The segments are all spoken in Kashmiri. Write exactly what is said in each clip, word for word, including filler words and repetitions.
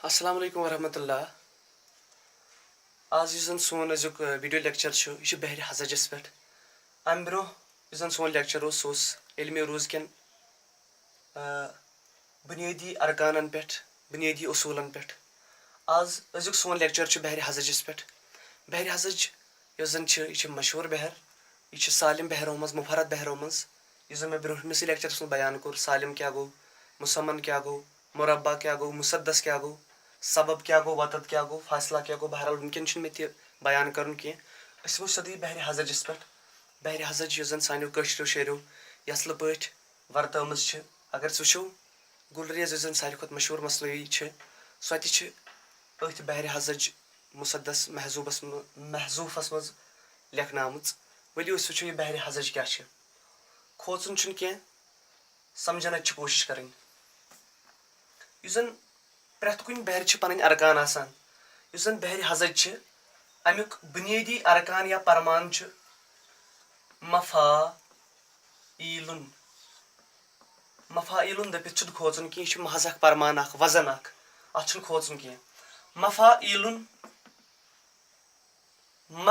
السلام علیکم ورحمۃ اللہ۔ آز یُس زَن سون أزیُک، آ، video lecture چھُ، یہِ چھُ بحرِ ہزجَس پٮ۪ٹھ۔ اَمہِ برٛونٛہہ یُس زَن سون lecture اوس، سُہ اوس علمِ عروض کٮ۪ن، آ، بُنیٲدی ارکانَن پٮ۪ٹھ، بُنیٲدی اصوٗلَن پٮ۪ٹھ۔ آز أزیُک سون lecture چھُ بحرِ ہزجَس پٮ۪ٹھ۔ بحرِ ہزج یۄس زَن چھِ، یہِ چھِ مشہوٗر بحر، یہِ چھِ سالم بحرو منٛز، مفرد بحرو منٛز۔ یُس زَن مےٚ برٛونٛہمِسٕے lectureس منٛز بیان کوٚر، سالم کیٛاہ گوٚو، مُسمن کیٛاہ گوٚو، مربع کیٛاہ گوٚو، مسدس کیٛاہ گوٚو، سبب کیٛاہ گوٚو، وطد کیٛاہ گوٚو، فاصلہ کیٛاہ گوٚو۔ بہرحال، وٕنکٮ۪ن چھُنہٕ مےٚ تہِ بیان کَرُن کینٛہہ۔ أسۍ یِمو سیوٚدُے بحرِ ہزجَس پٮ۪ٹھ۔ بحرِ ہزج، یُس زَن سانیو کٲشرٮ۪و شٲعرو یَژلہٕ پٲٹھۍ ورتٲومٕژ چھِ۔ اگر أسۍ وٕچھو، گُلریز، یُس زَن ساروی کھۄتہٕ مشہوٗر مثنوی چھِ، سۄ تہِ چھِ أتھۍ بحرِ ہزج مسدس محذوبس منٛز، محذوفس منٛز لیکھنہٕ آمٕژ۔ ؤلِو، أسۍ وٕچھو، یہِ بحرِ ہزج کیٛاہ چھِ۔ کھوژُن چھُنہٕ کینٛہہ، سمجھنٕچ چھِ کوٗشِش کَرٕنۍ۔ یُس زَن پرٛٮ۪تھ کُنہِ بحرِ چھِ پَنٕنۍ ارکان آسان۔ یُس زَن بحرِ ہزج چھِ، اَمیُک بُنیٲدی ارکان یا پرمان چھُ مفاعیلُن۔ مفاعیلُن دٔپِتھ چھُنہٕ کھوژُن کینٛہہ، یہِ چھُ محض اکھ پرمان، اکھ وزن اکھ، اَتھ چھُنہٕ کھوژُن کینٛہہ۔ مفاعیلُن، مَ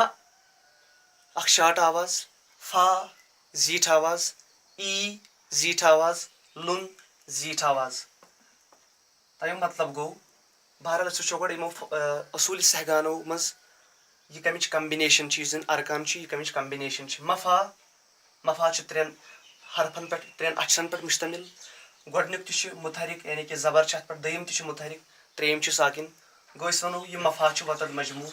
اکھ short آواز، فا زیٖٹھ آواز، ای زیٖٹھ آواز، لُن زیٖٹھ آواز۔ تَمیُک مطلب گوٚو، بہرحال، أسۍ وٕچھو گۄڈٕ یِمو ف-، آ، اصوٗلِ سہگانو منٛز یہِ کَمِچ combination چھِ، یُس زَن ارکان چھُ، یہِ کَمِچ combination چھِ۔ مفا، مفا چھُ ترٛٮ۪ن حرفن پٮ۪ٹھ، ترٛٮ۪ن اچھرن پٮ۪ٹھ مشتمل۔ گۄڈٕنیُک تہِ چھُ متحرک، یعنی کہِ زبر چھُ اَتھ پٮ۪ٹھ، دوٚیِم تہِ چھُ متحرک، ترٛیٚیِم چھُ ساکن۔ گوٚو، أسۍ وَنو، یہِ مفا چھُ وطد مجموع۔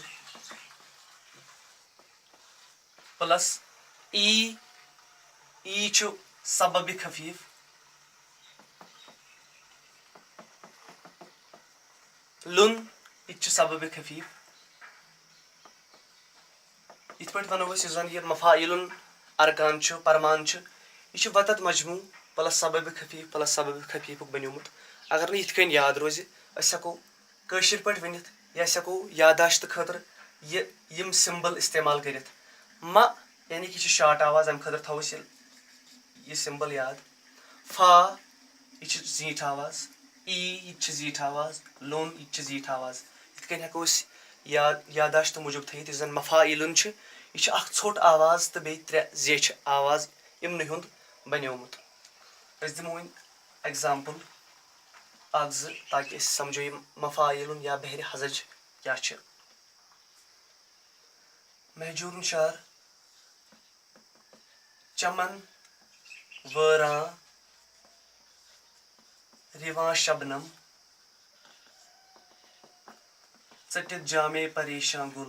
Plus ای، ای چھُ سبب خفیف۔ لُن، یہِ تہِ چھُ سبب خفیف۔ یِتھ پٲٹھۍ وَنو أسۍ، یُس زَن یہِ مفاعیلُن ارکان چھُ، پرمان چھُ، یہِ چھُ وطد مجموع plus سبب خفیف plus سبب خفیفُک بنیومُت۔ اگر نہٕ یِتھ کٔنۍ یاد روزِ، أسۍ ہٮ۪کو کٲشِر پٲٹھۍ ؤنِتھ، یا أسۍ ہٮ۪کو یادداشت خٲطرٕ یہِ، یِم symbol استعمال کٔرِتھ۔ مَ، یعنی کہِ یہِ چھِ short آواز، اَمہِ خٲطرٕ تھاوو أسۍ یہِ، یہِ symbol یاد۔ فا، یہِ چھِ زیٖٹھ آواز۔ ای، یہِ تہِ چھِ زیٖٹھ آواز۔ لوٚن، یہِ تہِ چھِ زیٖٹھ آواز۔ یِتھ کٔنۍ ہٮ۪کو أسۍ یاد، یادداشت موٗجوٗب تھٲیِتھ، یُس زَن مفاعیلُن چھِ، یہِ چھِ اَکھ ژھوٚٹ آواز تہٕ بیٚیہِ ترٛےٚ زیچھِ آواز یِمنٕے ہُنٛد بنیومُت۔ أسۍ دِمو وۄنۍ example اَکھ زٕ، تاکہِ أسۍ سَمجھو یہِ مفاعیلُن یا بحرِ ہزج کیٛاہ چھِ۔ مہجوٗرُن شعر۔ چمن وٲران رِواں شبنم، ژٔٹِتھ جامے پریشاں گُل۔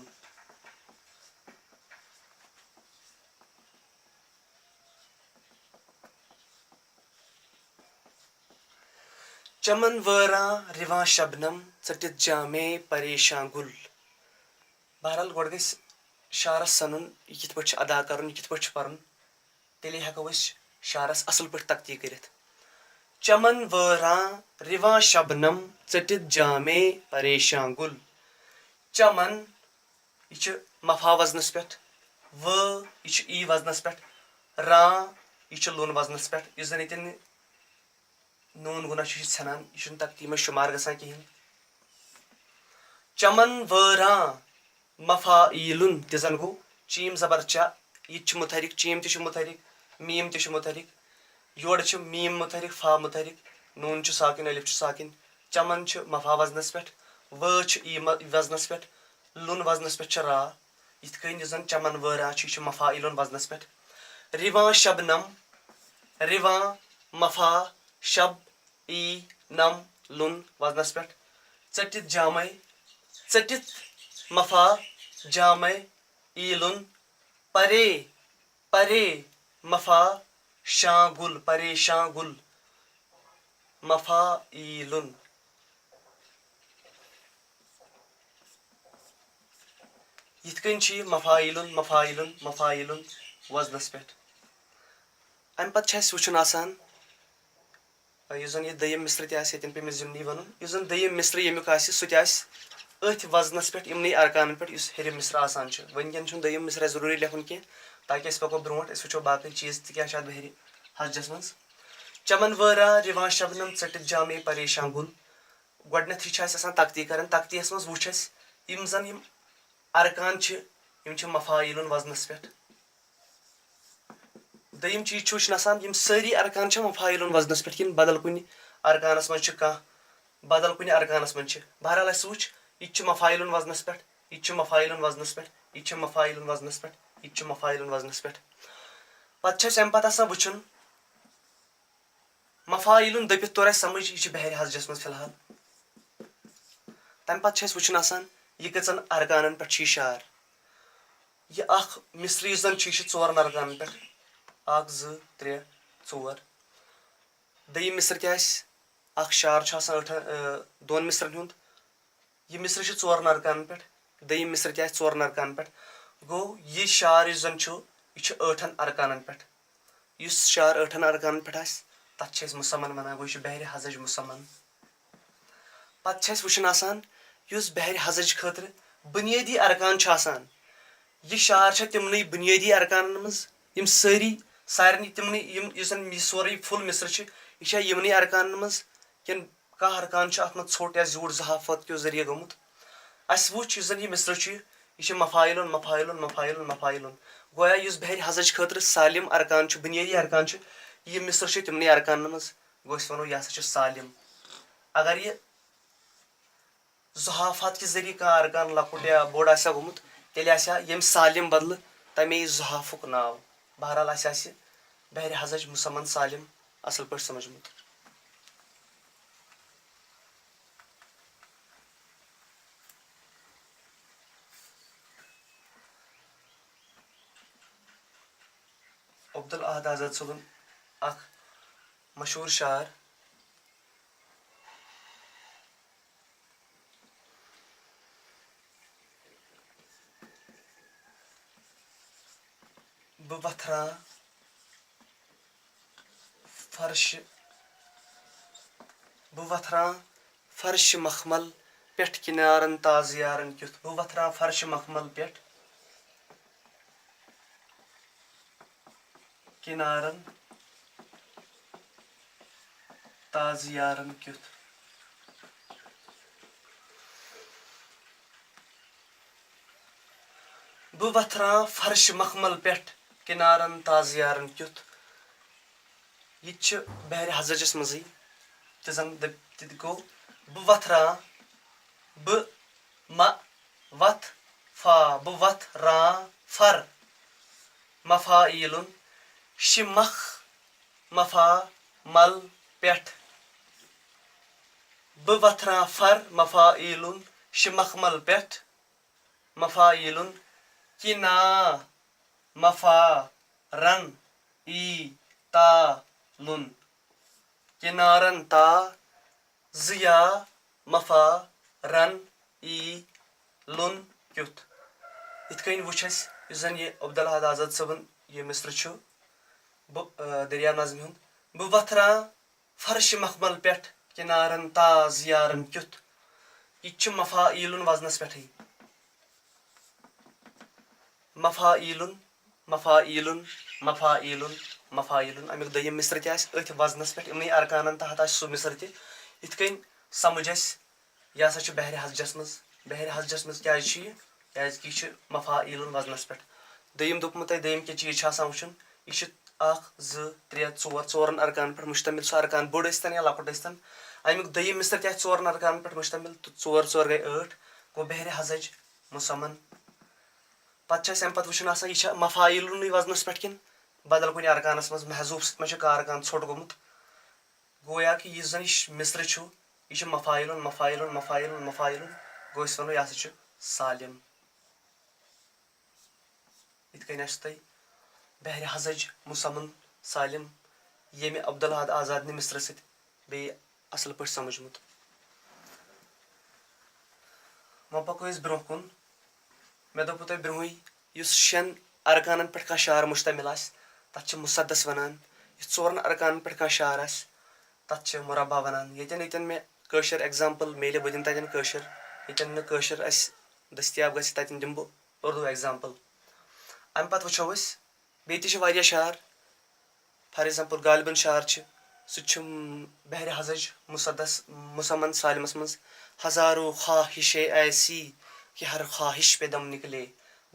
چمن وٲران رِواں شبنم، ژٔٹِتھ جامے پریشاں گُل۔ بہرحال، گۄڈٕ گژھِ شعرس سَنُن، یہِ کِتھ پٲٹھۍ چھُ ادا کَرُن، یہِ کِتھ پٲٹھۍ چھُ پَرُن۔ تیٚلے ہٮ۪کو أسۍ شعرس اَصٕل پٲٹھۍ تختی کٔرِتھ۔ چمن وٲران رِواں شبنم، ژٔٹِتھ جامے پریشاں گُل۔ چمن، یہِ چھُ مفا وزنس پٮ۪ٹھ۔ وٲ، یہِ چھُ ای وزنس پٮ۪ٹھ۔ راں، یہِ چھُ لُن وزنس پٮ۪ٹھ۔ یُس زن ییٚتٮ۪ن نوٗن گُنہ چھُ، یہِ چھُ ژھٮ۪نان، یہِ چھُنہٕ تقدیٖمس شُمار گژھان کِہیٖنۍ۔ چمن وٲراں مفاعیلُن، تہِ زن گوٚو چیٖم زبر چ، یہِ تہِ چھُ متحرک، چیٖم تہِ چھُ متحرک، میٖم تہِ چھُ متحرک۔ یورٕ چھُ میٖم متحرک، فا متحرک، نوٗن چھُ ساکن، الف چھُ ساکن۔ چمن چھُ مفا وزنس پٮ۪ٹھ، وٲ چھُ ای م-، وزنس پٮ۪ٹھ، لُن وزنس پٮ۪ٹھ چھُ را۔ یِتھ کٔنۍ یُس زن چمن وٲراں چھُ، یہِ چھُ مفاعیلُن وزنس پٮ۪ٹھ۔ رِواں شبنم، رِواں مفا شب ای نم لُن وزنس پٮ۪ٹھ۔ ژٔٹِتھ جامے، ژٔٹِتھ مفا جامے ای لُن۔ پرے، پرے مفا شاں گُل، پریشاں گُل۔ مفاعیلُن۔ یِتھ کٔنۍ چھُ یہِ مفاعیلُن، مفاعیلُن، مفاعیلُن وزنس پٮ۪ٹھ۔ اَمہِ پتہٕ چھُ اَسہِ وٕچھُن آسان، یُس زَن یہِ دوٚیِم مصرٕ تہِ آسہِ، ییٚتٮ۪ن پیٚیہِ مےٚ ضِمنی وَنُن، یُس زَن دوٚیِم مصرٕ ییٚمیُک آسہِ، سُہ تہِ آسہِ أتھۍ وزنس پٮ۪ٹھ، یِمنٕے ارکانن پٮ۪ٹھ، یُس ہیٚرِم مصرٕ آسان چھُ۔ وٕنکٮ۪ن چھُنہٕ دوٚیِم مصرٕ اَسہِ ضروٗری لیکھُن کینٛہہ، تاکہِ أسۍ پَکو برونٛٹھ، أسۍ وٕچھو باقٕے چیٖز تہِ کیٛاہ چھِ اَتھ بحرِ ہزجس منٛز۔ چمن وٲرا رِواں شبنم، ژٔٹِتھ جامے پریشاں گُل۔ گۄڈٕنیتھٕے چھِ اَسہِ آسان تختی کرٕنۍ۔ تختی یَس منٛز وٕچھ اَسہِ، یِم زَن یِم ارکان چھِ، یِم چھِ مفاعیلُن وزنَس پٮ۪ٹھ۔ دوٚیِم چیٖز چھُ وٕچھُن آسان، یِم سٲری ارکان چھِ مفاعیلُن وزنَس پٮ۪ٹھ کِنہٕ بدل کُنہِ ارکانَس منٛز چھِ کانٛہہ، بدل کُنہِ ارکانَس منٛز چھِ۔ بہرحال، اَسہِ وٕچھ، یہِ تہِ چھُ مفاعیلُن وزنَس پٮ۪ٹھ، یہِ تہِ چھُ مفاعیلُن وزنَس پٮ۪ٹھ، یہِ تہِ چھُ مفاعیلُن وزنَس پٮ۪ٹھ، یہِ تہِ چھُ مفاعیلُن وزنَس پٮ۪ٹھ۔ پَتہٕ چھُ اَسہِ اَمہِ پَتہٕ آسان وٕچھُن، مفاعیلُن دٔپِتھ توٚر اَسہِ سَمٕجھ، یہِ چھِ بحرِ ہزجَس منٛز فی الحال۔ تَمہِ پَتہٕ چھُ اَسہِ وٕچھُن آسان، یہِ کٔژَن ارکانَن پٮ۪ٹھ چھُ یہِ شعر۔ یہِ اکھ مصرٕ یُس زَن چھُ، یہِ چھُ ژورَن ارکانَن پٮ۪ٹھ۔ اکھ، زٕ، ترٛےٚ، ژور۔ دوٚیِم مصرٕ تہِ آسہِ، اکھ شعر چھُ آسان ٲٹھَن، اۭں، دۄن مصرَن ہُنٛد۔ یہِ مصرٕ چھُ ژورَن ارکانَن پٮ۪ٹھ۔ دوٚیِم مصرٕ تہِ آسہِ ژورَن ارکانَن پٮ۪ٹھ۔ گوٚو، یہِ شعر یُس زَن چھُ، یہِ چھُ ٲٹھَن ارکانَن پٮ۪ٹھ۔ یُس شعر ٲٹھَن ارکانَن پٮ۪ٹھ آسہِ، تَتھ چھِ أسۍ مُسمن وَنان، گوٚو، یہِ چھُ بحرِ ہزج مُسمن۔ پَتہٕ چھُ اَسہِ وٕچھُن آسان، یُس بحرِ ہزج خٲطرٕ بُنیٲدی ارکان چھُ آسان، یہِ شعر چھا تِمنٕے بُنیٲدی ارکانَن منٛز، یِم سٲری، سارنٕے تِمنٕے، یِم، یُس زَن یہِ سورُے فُل مصرٕ چھُ، یہِ چھا یِمنٕے ارکانَن منٛز، کِنہٕ کانٛہہ ارکان چھُ اَتھ منٛز ژھوٚٹ یا زیوٗٹھ ضحافت کیو ذٔریعہٕ گوٚمُت؟ اَسہِ وٕچھ، یُس زَن یہِ مصرٕ چھُ، یہِ چھُ مفاعیلُن، مفاعیلُن، مفاعیلُن، مفاعیلُن۔ گویا یُس بحرِ ہزج خٲطرٕ سالم ارکان چھُ، بُنیٲدی ارکان چھُ، یہِ مصرٕ چھُ تِمنٕے ارکانَن منٛز، گوٚو أسۍ وَنو، یہِ ہسا چھُ سالم۔ اگر یہِ ضحافت کہِ ذٔریعہٕ کانٛہہ ارکان لۄکُٹ یا بوٚڑ آسہِ ہا گوٚمُت، تیٚلہِ آسہِ ہا ییٚمہِ سالم بدلہٕ تَمے ضحافُک ناو۔ بہرحال، اَسہِ آسہِ بحرِ ہزج مُسمن سالم اَصٕل پٲٹھۍ سَمجھمُت۔ عبدالاحد آزاد صٲبُن اکھ مشہوٗر شعر، بہٕ وۄتھراو فرشہِ، بہٕ وۄتھراو فرشہِ مخمل پٮ۪ٹھ کِنارن تازٕ یارن کیُتھ۔ بہٕ وۄتھراو فرشہِ مخمل پٮ۪ٹھ کِنارن تازٕ یارن کیُتھ۔ بہٕ وۄتھراو فرشہِ مخمل پٮ۪ٹھ کِنارن تازٕ یارن کیُتھ۔ یہِ تہِ چھُ بحرِ ہزجس منٛزٕے۔ تہِ زن دٔپ-، تہِ تہِ گوٚو، بہٕ وۄتھراو، بہٕ مہ وتھ فا، بہٕ وتھ را فر مفاعیلُن شمخ مفا مل پٮ۪ٹھ۔ بہٕ وتھرا فر مفاعیلُن شمخ مل پٮ۪ٹھ مفاعیلُن کِنا مفا رن ای تا لُن۔ کِنارن تا ضیا مفا رن ای لُن کیُتھ۔ یِتھ کٔنۍ وٕچھ اَسہِ، یُس زَن یہِ عبدالاحد آزاد صٲبُن یہِ مصرٕ چھُ، بہٕ، آ، دٔریاو نظمہِ ہُنٛد، بہٕ وۄتھراو فرشہِ مخمل پٮ۪ٹھ کِنارن تاز یارن کیُتھ۔ یہِ تہِ چھُ مفاعیلُن وزنس پٮ۪ٹھٕے۔ مفاعیلُن، مفاعیلُن، مفاعیلُن، مفاعیلُن۔ اَمیُک دوٚیِم مصرٕ تہِ آسہِ أتھۍ وزنس پٮ۪ٹھ، یِمنٕے ارکانن تحت آسہِ سُہ مصرٕ تہِ۔ یِتھ کٔنۍ سمجھ اَسہِ، یہِ ہسا چھُ بحرِ ہزجس منٛز۔ بحرِ ہزجس منٛز کیازِ چھُ یہِ؟ کیازِ کہِ یہِ چھُ مفاعیلُن وزنس پٮ۪ٹھ۔ دوٚیِم دوٚپمُت تۄہہِ، دوٚیِم کیٛاہ چیٖز چھُ آسان وٕچھُن؟ یہِ چھُ اکھ، زٕ، ترٛےٚ، ژور، ژورن ارکانن پٮ۪ٹھ مشتمل سُہ ارکان، بوٚڑ ٲسۍتن یا لۄکُٹ ٲسۍتن۔ اَمیُک دوٚیِم مصرٕ تہِ آسہِ ژورن ارکانن پٮ۪ٹھ مشتمل، تہٕ ژور ژور گٔے ٲٹھ، گوٚو بحرِ ہزج مُسمن۔ پتہٕ چھُ اَسہِ اَمہِ پتہٕ وٕچھُن آسان، یہِ چھا مفاعیلُنٕے وزنس پٮ۪ٹھ کِنہٕ بدل کُنہِ ارکانس منٛز، محذوف سۭتۍ ما چھُ کانٛہہ ارکان ژھوٚٹ گوٚمُت؟ گویا کہِ یُس زن یہِ مصرٕ چھُ، یہِ چھُ مفاعیلُن، مفاعیلُن، مفاعیلُن، مفاعیلُن۔ گوٚو أسۍ وَنو، یہِ ہسا چھُ سالم۔ یِتھ کٔنۍ آسہِ تۄہہِ بحرِ ہزج مُسمن سالم ییٚمہِ عبدالاحد آزاد نہِ مصرٕ سۭتۍ بیٚیہِ اَصٕل پٲٹھۍ سَمجھمُت۔ وۄنۍ پَکو أسۍ برٛونٛہہ کُن۔ مےٚ دوٚپوُ تۄہہِ برٛونٛہٕے، یُس شٮ۪ن ارکانن پٮ۪ٹھ کانٛہہ شعر مُشتمِل آسہِ، تَتھ چھِ مُسدس وَنان۔ یُس ژورَن ارکانن پٮ۪ٹھ کانٛہہ شعر آسہِ، تَتھ چھِ مُربع وَنان۔ ییٚتٮ۪ن ییٚتٮ۪ن مےٚ کٲشِر example میلہِ، بہٕ دِمہٕ تَتٮ۪ن کٲشِر۔ ییٚتٮ۪ن نہٕ کٲشِر اَسہِ دٔستیاب گژھِ، تَتٮ۪ن دِمہٕ بہٕ اُردو example۔ اَمہِ پَتہٕ وٕچھو أسۍ، بیٚیہِ تہِ چھِ واریاہ شعر۔ For example، غالباً شعر چھِ، سُہ تہِ چھُ بحرِ ہزج مسدس مسمن سالمس منٛز، ہزاروں خواہشیں ایسی کہ ہر خواہش پہ دم نکلے،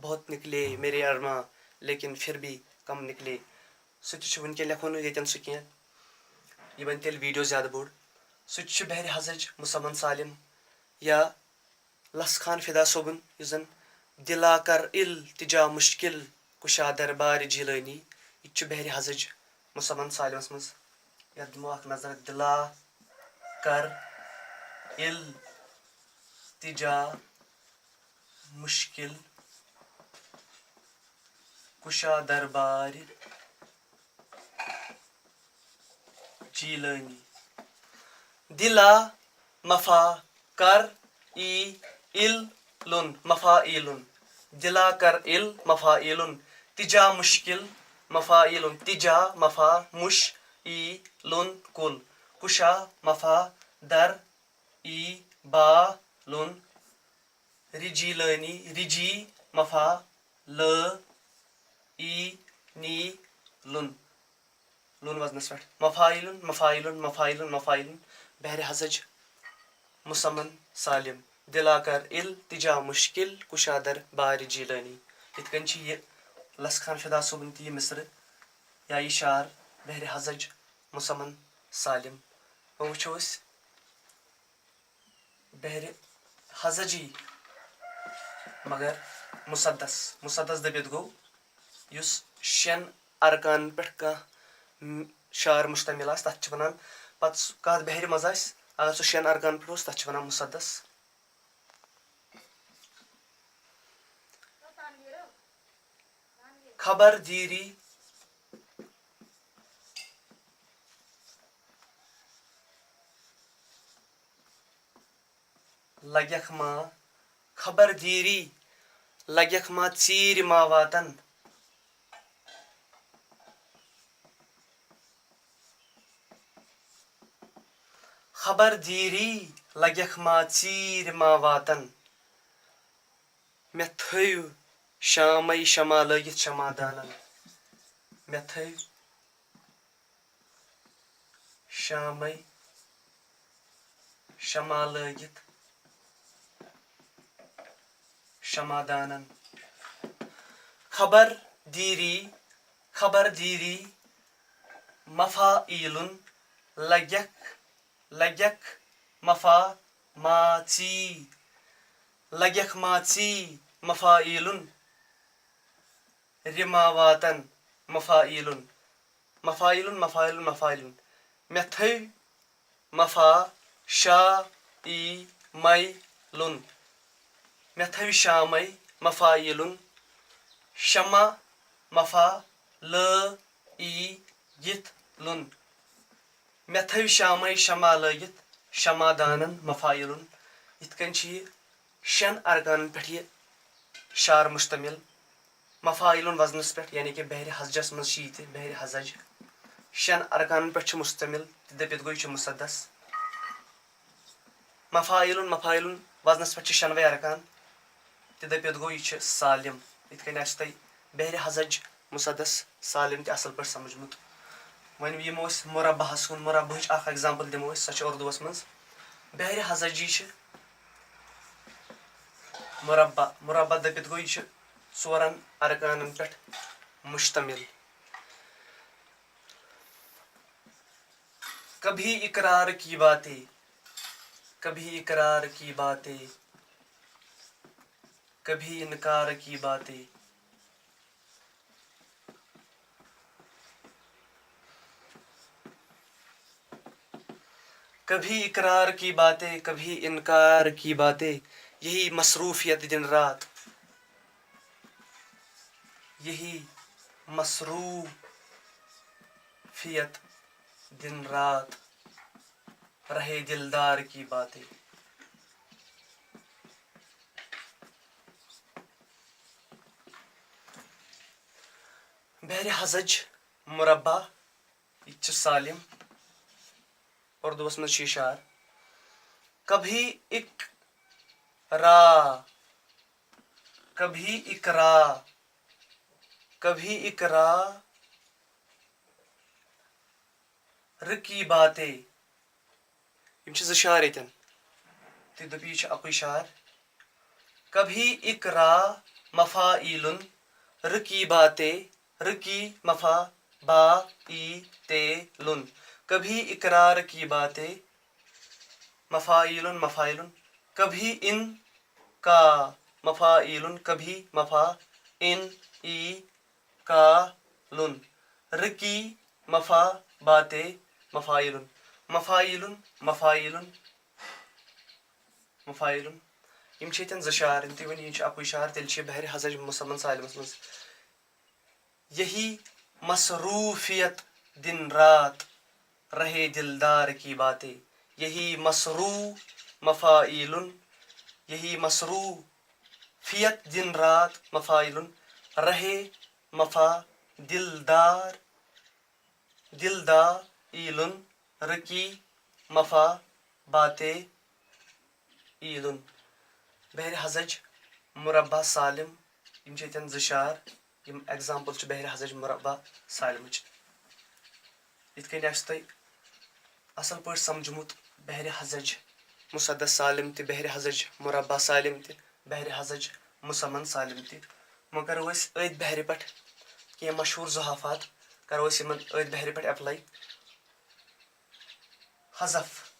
بہت نکلے میرے ارماں لیکن پھر بھی کم نکلے۔ سُہ تہِ چھُ وٕنکیٚن لیکھو نہٕ ییٚتٮ۪ن سُہ کینٛہہ، یہِ بنہِ تیٚلہِ ویٖڈیو زیادٕ بوٚڑ۔ سُہ تہِ چھُ بحرِ ہزج مسمن سالم یا لس خان فدا صٲبُن، یُس زن دلا کر التجا مشکل کشا دربار جیلانی، یہِ تہِ چھُ بحرِ ہزج مسمن سالمس منٛز۔ یتھ دِمو اکھ نظر، دلا کر التجا مشکل کشا دربار جیلانی۔ دلا مفا کر ای ال لن مفا ای لن۔ دلا کر ال مفا ای لن۔ تجا مشکل مفا ای لن۔ تجا مفا مش ای لن کل۔ کشا مفا در ای با لن۔ رجی لٲنی، رجی مفا لٲ ای نی لُن۔ لُن وزنس پٮ۪ٹھ۔ مفاعیلُن، مفاعیلُن، مفاعیلُن، مفاعیلُن۔ بحرِ ہزج مسمن سالم۔ دلا کر التجا مشکل کشادر بار جیلانی۔ یِتھ کٔنۍ چھِ یہِ لس خان فدا صٲبُن تہِ یہِ مصرٕ یا یہِ شعر بحرِ ہزج مسمن سالم۔ وۄنۍ وٕچھو أسۍ بحرِ ہزجی، مگر مسدس، مسدس دٔپِتھ گوٚو یُس شٮ۪ن ارکانن پٮ۪ٹھ کانٛہہ م-، شعر مشتمل آسہِ، تتھ چھِ ونان، پتہٕ سُہ کتھ بحرِ منٛز آسہِ، اگر سُہ شٮ۪ن ارکانن پٮ۪ٹھ اوس، تتھ چھِ ونان مسدس۔ خبر دیری لگیکھ ما، خبر دیری لگیکھ ما ژیٖرۍ ما واتن۔ خبر دیری لگیکھ ما ژیٖرۍ ما واتن۔ مےٚ تھٲوۍ شامے شمع لٲگِتھ شمع دانن۔ مےٚ تھٲوۍ شامے شمع لٲگِتھ شمع دانن۔ خبر دیری، خبر دیری مفاعیلن لگیکھ، لگیکھ مفا ما ژی، لگیکھ ما ژی مفاعیلن۔ رِ ما واتن مفاعیلن، مفاعیلن، مفاعیلن، مفاعیلن۔ مےٚ تھٲوۍ مفا شا ای مے لُن۔ مےٚ تھٲوۍ شامے مفاعیلن۔ شمع مفا لٲ ای یِتھ لُن۔ مےٚ تھٲوۍ شامے شمع لٲگِتھ شمع دانن مفاعیلن۔ یِتھ کٔنۍ چھِ یہِ شٮ۪ن ارکانن پٮ۪ٹھ یہِ شعر مشتمل۔ مفاعیلن وزنس پٮ۪ٹھ، یعنی کہِ بحرِ ہزجس منٛز چھِ یہِ تہِ بحرِ ہزج۔ شٮ۪ن ارکانن پٮ۪ٹھ چھُ مشتمل، تہِ دٔپِتھ گوٚو یہِ چھُ مسدس۔ مفاعیلن، مفاعیلن وزنس پٮ۪ٹھ چھِ شٮ۪نوَے ارکان، تہِ دٔپِتھ گوٚو یہِ چھُ سالم۔ یِتھ کٔنۍ آسہِ تۄہہِ بحرِ ہزج مسدس سالم تہِ اصل پٲٹھۍ سمجھمُت۔ وۄنۍ یِمو أسۍ مربعس کُن، مربعٕچ اکھ example دِمو أسۍ، سۄ چھِ اردوٗوس منٛز۔ بحرِ ہزجی چھِ مربع، مربع دٔپِتھ گوٚو یہِ چھُ ژورن ارکانن پٮ۪ٹھ مشتمل۔ کبھی اقرار کی باتیں، کبھی اقرار کی باتیں، کبھی انکار کی باتیں۔ کبھی اقرار کی باتیں، کبھی انکار کی باتیں، یہی مصروفیت دن رات، یہی مصروفیت دن رات، رہے دلدار کی باتیں۔ بحرِ ہزج مربع، یہِ تہِ چھُ سالم۔ اردوٗوس منٛز چھُ یہِ شعر۔ کبھی اقرا، کبھی اقرا، کبھی اقرا رقیباتے۔ یِم چھِ زٕ شعر ییٚتٮ۪ن۔ تُہۍ دٔپِو، یہِ چھُ اَکُے شعر۔ کبھی اقرا مفاعیلن، رقیباتے، رقی مفا با ای تے لن۔ کبھی اقرا رقیباتے، مفاعیلن، مفاعیلن۔ کبھی ان کا مفاعیلن، کبھی مفا ان ای کا لن۔ رقی مفا باتے مفاعیلن۔ مفاعیلن، مفاعیلن، مفاعیلن۔ یِم چھِ ییٚتٮ۪ن زٕ شعر، تُہۍ ؤنِو، یہِ چھُ اَکُے شعر، تیٚلہِ چھِ یہِ بحرِ ہزج مسمن سالمس منٛز۔ یہی مصروفیت دن رات رہے دلدار کی باتیں، یہی مصرو مفاعیلن، یہی مصروفیت دن رات مفاعیلن، رہے مفا دلدار، دلدا ایلن، رقی مفا باتے ایلن۔ بحرِ ہزج مربع سالم، یِم چھِ ییٚتٮ۪ن زٕ شعر، یِم example چھِ بحرِ ہزج مربع سالمٕچ۔ یِتھ کٔنۍ آسہِ تۄہہِ اَصٕل پٲٹھۍ سَمجھمُت بحرِ ہزج مسدس سالم تہِ، بحرِ ہزج مربع سالم تہِ، بحرِ ہزج مسمن سالم تہِ۔ وۄنۍ کَرو أسۍ أتھۍ بحرِ پٮ۪ٹھ کینٛہہ مشہوٗر زحافات، کَرو أسۍ یِمَن أتھۍ بحرِ پٮ۪ٹھ apply۔ حذف۔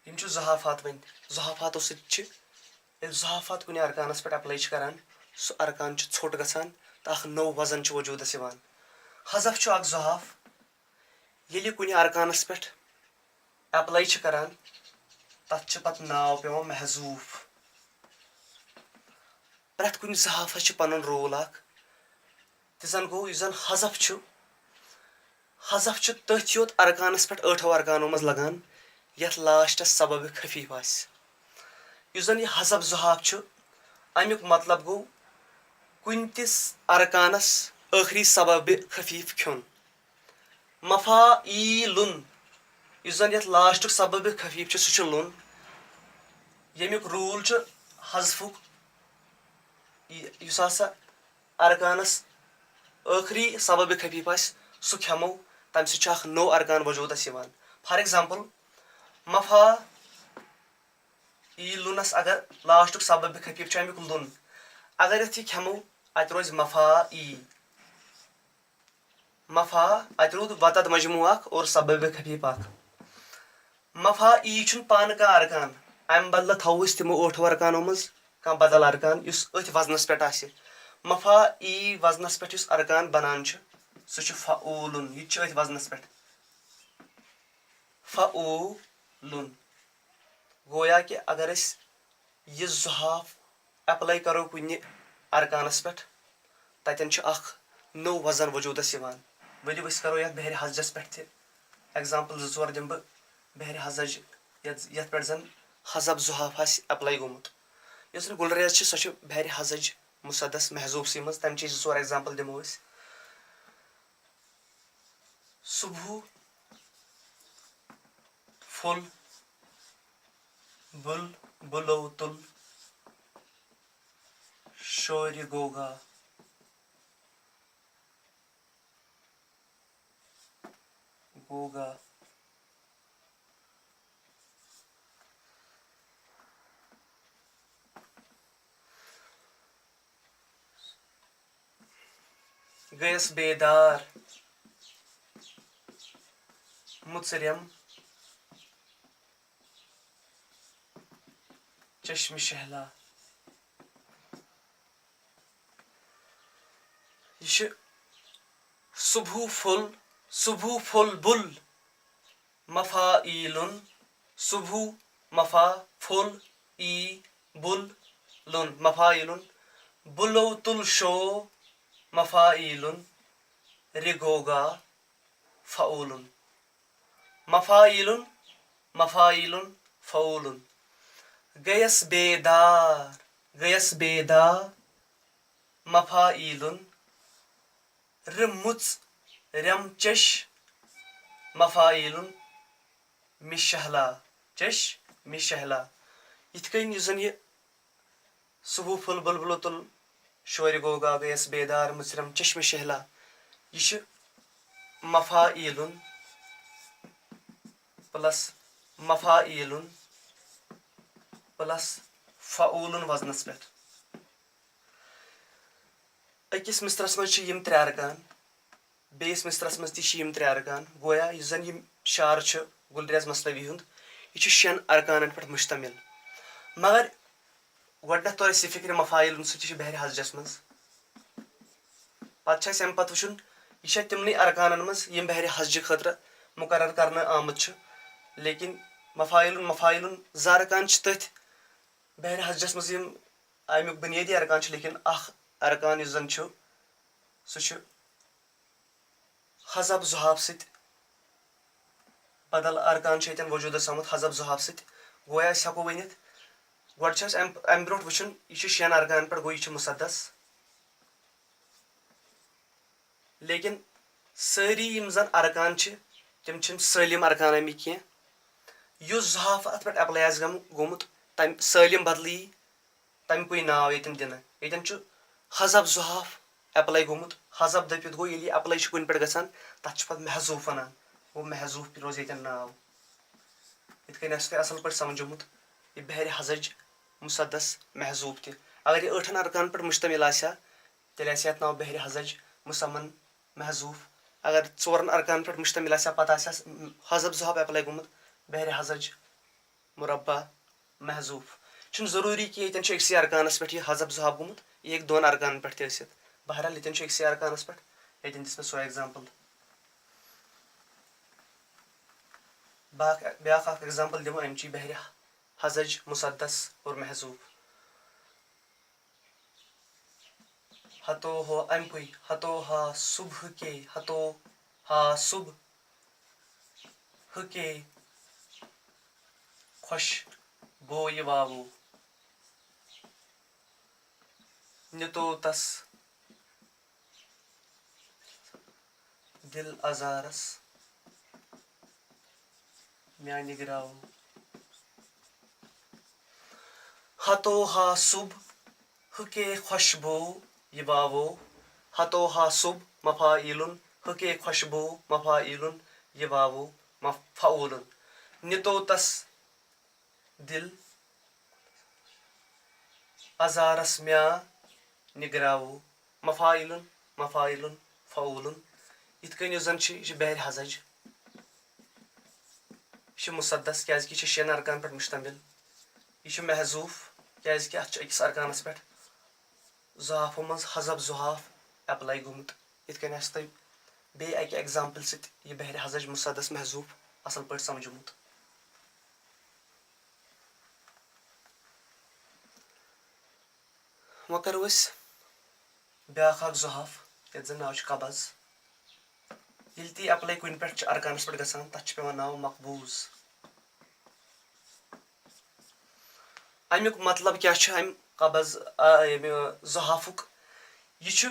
یِم چھِ زحافات وۄنۍ۔ زحافاتو سۭتۍ چھِ، ییٚلہِ زحافات کُنہِ ارکانَس پٮ۪ٹھ apply چھِ کران، سُہ ارکان چھُ ژھوٚٹ گژھان تہٕ اکھ نوٚو وزن چھُ وجوٗدس یِوان۔ حذف چھُ اکھ زحاف، ییٚلہِ یہِ کُنہِ ارکانَس پٮ۪ٹھ apply چھِ کران، تَتھ چھِ پَتہٕ ناو پٮ۪وان محذوف۔ پرٛٮ۪تھ کُنہِ زحافَس چھُ پَنُن role اکھ۔ تہٕ زَن گوٚو، یُس زَن حذف چھُ، حذف چھُ تٔتھۍ یوت ارکانَس پٮ۪ٹھ، ٲٹھو ارکانو منٛز لگان، یَتھ lastس سبب خفیف آسہِ۔ یُس زَن یہِ حذف زحاف چھُ، اَمیُک مطلب گوٚو کُنہِ تِس ارکانَس ٲخری سبب خفیف کھیوٚن۔ مفاعیلن، یُس زَن یَتھ lastُک سبب خفیف چھُ، سُہ چھُ لن، ییٚمیُک role چھُ حذفُک۔ یہِ، یُس ہسا ارکانس ٲخری سبب خفیف آسہِ، سُہ کھٮ۪مو، تَمہِ سۭتۍ چھُ اکھ نوٚو ارکان وجوٗدس یِوان۔ For example، مفا ای لُنس اگر lastُک سبب خفیف چھُ اَمیُک لُن، اگر یَتھ یہِ کھٮ۪مو، اَتہِ روزِ مفا ای۔ مفا، اَتہِ روٗد وتد مجموع اکھ اور سبب خفیف اکھ۔ مفا ای چھُنہٕ پانہٕ کانٛہہ ارکان، اَمہِ بدلہٕ تھاوو أسۍ تِمو ٲٹھو ارکانو منٛز کانٛہہ بدل ارکان یُس أتھۍ وزنس پٮ۪ٹھ آسہِ۔ مفا ای وزنس پٮ۪ٹھ یُس ارکان بنان چھُ، سُہ چھُ فعولن، یہِ تہِ چھُ أتھۍ وزنس پٮ۪ٹھ۔ فعولن۔ گویا کہِ اگر أسۍ یہِ زحاف apply کرو کُنہِ ارکانس پٮ۪ٹھ، تتٮ۪ن چھُ اکھ نوٚو وزن وجوٗدس یِوان۔ ؤلِو أسۍ کرو یتھ بحرِ ہزجس پٮ۪ٹھ تہِ example زٕ ژور دِمہٕ بہٕ۔ بحرِ ہزج، یتھ، یتھ پٮ۪ٹھ زن حذف زحاف آسہِ apply گوٚمُت۔ یۄس زن گُلریز چھِ، سۄ چھِ بحرِ ہزج مسدس محذوفسٕے منٛز، تمہِ چی زٕ ژور example دِمو أسۍ۔ صبح پھوٚل بُل، بُلو تُل شورِ گوگا، گوگا۔ گٔیَس بیدار، مُژرٮ۪م چشمِ شہلا۔ یہِ چھُ صبح پھوٚل، صبح پھوٚل بُل مفاعیلن، صبح مفا پھوٚل ای بُل لُن مفاعیلن، بُلو تُل شو مفاعیلن، رِ گوگا فعولن۔ مفاعیلن، مفاعیلن، فعولن۔ گٔیَس بیدار، گٔیَس بیدار، مفاعیلن۔ رِ مُژ، رٮ۪م چش، مفاعیلن۔ مِ شہلا، چش، مِ شہلا۔ یِتھ کٔنۍ یُس زن یہِ صبح پھوٚل بُلبُلو تُل، شورِ گوگا گٔیَس بیدار، مُژرٮ۪م چشمِ شہلا۔ یہِ چھِ مفاعیلن پلس مفاعیلن پلس فعولن وزنس پٮ۪ٹھ۔ أکِس مصرعس منٛز چھِ یِم ترٛےٚ ارکان، بیٚیِس مصرعس منٛز تہِ چھِ یِم ترٛےٚ ارکان۔ گویا یُس زن یہِ شعر چھُ گُلریز مثنوی ہُنٛد، یہِ چھُ شٮ۪ن ارکانن پٮ۪ٹھ مشتمل۔ مگر گۄڈٕنٮ۪تھ توٚر اَسہِ یہِ فِکرِ مفاعیلن سۭتۍ، یہِ چھُ بحرِ ہزجس منٛز۔ پتہٕ چھُ اَسہِ اَمہِ پتہٕ وٕچھُن، یہِ چھا تِمنٕے ارکانن منٛز یِم بحرِ ہزجہِ خٲطرٕ مقرر کرنہٕ آمٕتۍ چھِ، لیکن مفاعیلن، مفاعیلن زٕ ارکان چھِ تٔتھۍ بحرِ ہزجس منٛز یِم اَمیُک بُنیٲدی ارکان چھِ، لیکن اکھ ارکان یُس زن چھُ، سُہ چھُ حذف ذہاف سۭتۍ، بدل ارکان چھُ ییٚتٮ۪ن وجوٗدس آمُت حذف ذہاف سۭتۍ۔ گویا أسۍ ہٮ۪کو ؤنِتھ، گۄڈٕ چھُ اَسہِ اَمہِ، اَمہِ برونٛٹھ وٕچھُن، یہِ چھُ شٮ۪ن ارکانن پٮ۪ٹھ، گوٚو یہِ چھُ مسدس۔ لیکن سٲری یِم زن ارکان چھِ، تِم چھِنہٕ سٲلِم ارکان آمٕتۍ کینٛہہ۔ یُس ذہاف اتھ پٮ۪ٹھ apply آسہِ گم-، گوٚمُت، تمہِ سٲلِم بدلہٕ یی تمہِ کُے ناو ییٚتٮ۪ن دِنہٕ۔ ییٚتٮ۪ن چھُ حذف ذہاف apply گوٚمُت۔ حذف دٔپِتھ گوٚو، ییٚلہِ یہِ apply چھُ کُنہِ پٮ۪ٹھ گژھان، تتھ چھِ پتہٕ محذوف ونان۔ گوٚو محذوف روزِ ییٚتٮ۪ن ناو۔ یِتھ کٔنۍ آسہِ تۄہہِ اصل پٲٹھۍ سمجھومُت، یہِ بحرِ ہزج مسدس محذوف تہِ۔ اگر یہِ ٲٹھن ارکانن پٮ۪ٹھ مشتمل آسہِ ہا، تیٚلہِ آسہِ یتھ ناو بحرِ ہزج مسمن محذوف۔ اگر ژورن ارکانن پٮ۪ٹھ مشتمل آسہِ ہا، پتہٕ آسہِ ہس حذف ذہاف apply گوٚمُت، بحرِ ہزج مربع محذوف۔ چھُنہٕ ضروٗری کہِ ییٚتٮ۪ن چھُ أکسٕے ارکانس پٮ۪ٹھ یہِ حذف ذہاف گوٚمُت، یہِ ہیٚکہِ دۄن ارکانن پٮ۪ٹھ تہِ ٲسِتھ۔ بہرحال، ییٚتٮ۪ن چھُ أکسٕے ارکانس پٮ۪ٹھ، ییٚتٮ۪ن دِژ مےٚ سۄ example۔ باقٕے، بیٛاکھ اکھ example دِمو اَمچی، بحرِ ہزج مسدس اور محذوف۔ ہتو ہو، اَمہِ پُے، ہتو ہا صبح کے، ہتو ہا صبح کے خوش بو یہِ واوو۔ نِتو تس دل ازارس میانہِ گراوو۔ ہتو ہا صبح ہُکے خوشبو یہِ واوو۔ ہتو ہا صبح مفاعیلن ہُکے خوشبو مفاعیلن یہِ واوو مف-، فعولن۔ نِتو تس دل ازارس میانہِ گراوو۔ مفاعیلن، مفاعیلن، فعولن۔ یِتھ کٔنۍ یُس زن چھُ، یہِ چھُ بحرِ ہزج۔ یہِ چھُ مسدس، کیازِ کہِ یہِ چھُ شٮ۪ن ارکانن پٮ۪ٹھ مشتمل۔ یہِ چھُ محذوف، کیازِ کہِ اتھ چھُ أکِس ارکانس پٮ۪ٹھ ذہافو منٛز حذف ذہاف apply گوٚمُت۔ یِتھ کٔنۍ آسہِ تۄہہِ بیٚیہِ اکہِ example سۭتۍ یہِ بحرِ ہزج مسدس محذوف اصل پٲٹھۍ سمجھومُت۔ وۄنۍ کرو أسۍ بیٛاکھ اکھ ذہاف، یتھ زن ناو چھُ قبض۔ ییٚلہِ تہِ یہِ apply کُنہِ پٮ۪ٹھ چھُ ارکانس پٮ۪ٹھ گژھان، تتھ چھُ پٮ۪وان ناو مقبوض۔ امیُک مطلب کیٛاہ چھُ امہِ قبض، آ، ییٚمہِ ذہافُک؟ یہِ چھُ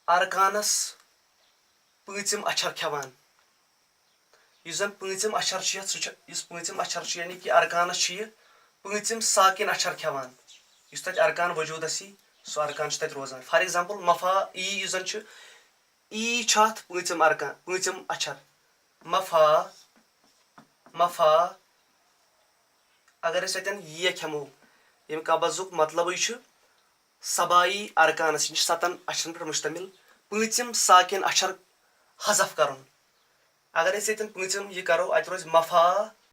ارکانس پٲنٛژِم اچھر کھٮ۪وان۔ یُس زن پٲنٛژِم اچھر چھُ یتھ، سُہ چھُ، یُس پٲنٛژِم اچھر چھُ، یعنی کہِ ارکانس چھُ یہِ پٲنٛژِم ساکن اچھر کھٮ۪وان۔ یُس تتہِ ارکان وجوٗدس یی، سُہ ارکان چھُ تتہِ روزان۔ For example، مفا ای یُس زن چھُ، ای چھُ اتھ پٲنٛژِم ارکان، پٲنٛژِم اچھر۔ مفا، مفا، اگر أسۍ اتٮ۪ن یہ کھٮ۪مو، ییٚمہِ قبضُک مطلبٕے چھُ سبائی ارکانس، یہِ چھُ ستن اچھرن پٮ۪ٹھ مشتمل، پٲنٛژِم ساکن اچھر حذف کرُن۔ اگر أسۍ ییٚتٮ۪ن پٲنٛژِم یہِ کرو، اتہِ روزِ مفا،